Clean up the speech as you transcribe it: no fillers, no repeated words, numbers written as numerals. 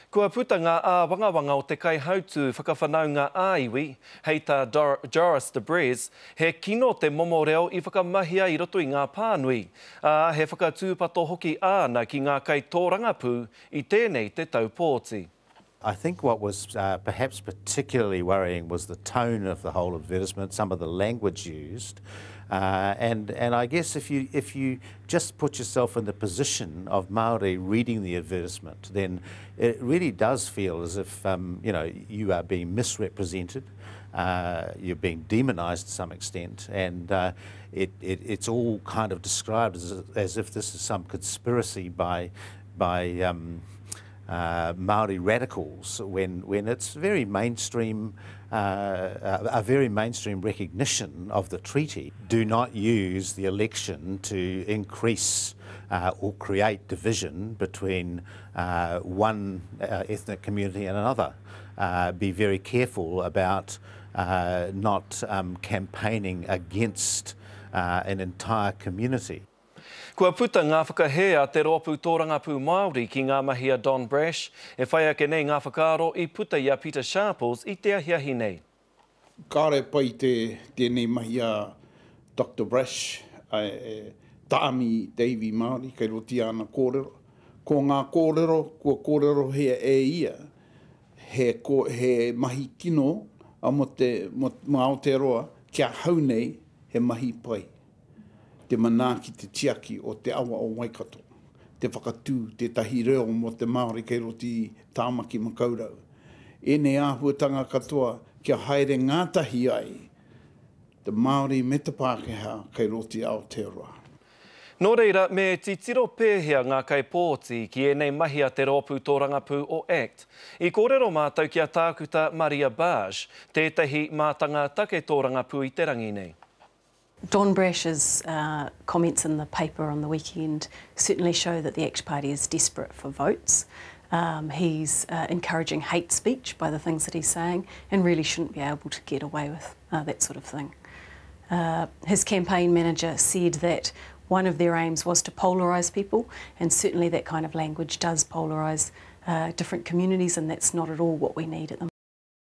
Kua puta ngā āwangawanga o te kaihautū whakawhanaunga ā-iwi, hei tā Joris de Bres, he kino te momo reo i whakamahia i roto i ngā pānui, ā, he whakatūpato hoki āna ki ngā kaitōrangapū i tēnei te tau pōti. I think what was perhaps particularly worrying was the tone of the whole advertisement, some of the language used, and, and I guess if you, if you just put yourself in the position of Māori reading the advertisement, then it really does feel as if, um, you know, you are being misrepresented, uh, you're being demonized to some extent, and uh, it, it, it's all kind of described as, as if this is some conspiracy by, by um, uh, Maori radicals when, when it's very mainstream, uh, a very mainstream recognition of the treaty. Do not use the election to increase uh, or create division between uh, one uh, ethnic community and another. Uh, be very careful about uh, not um, campaigning against uh, an entire community. Kua puta ngā whakahē a te Rōpū Tōrangapū Māori ki ngā mahi a Don Brash, e whai ake nei ngā whakaaro i puta i a Pita Sharples i te ahiahi nei. Kāore pai te tēnei mahi a Doctor Brash e tāmi i te iwi Māori kei roto i āna kōrero. Ko ngā kōrero kua kōrerohia e ia he he mahi kino mō te mō Aotearoa ki ahau nei he mahi pai. te manaaki te tiaki o te awa o Waikato, te whakatū tētahi reo mō te Māori kei roto i Tāmaki Makaurau. Ēnei āhuatanga katoa kia haere ngātahi ai te Māori me te Pākehā kei roto i Aotearoa. Nō reira, me titiro pēhea ngā kaipōti ki ēnei mahi a te rōpū tōrangapū o act? I kōrero mātou ki a Tākuta Maria Barge, tētahi mātanga take tōrangapū i te rangi nei. Don Brash's uh, comments in the paper on the weekend certainly show that the ACT Party is desperate for votes. Um, he's uh, encouraging hate speech by the things that he's saying and really shouldn't be able to get away with uh, that sort of thing. Uh, his campaign manager said that one of their aims was to polarise people, and certainly that kind of language does polarise uh, different communities, and that's not at all what we need at the moment.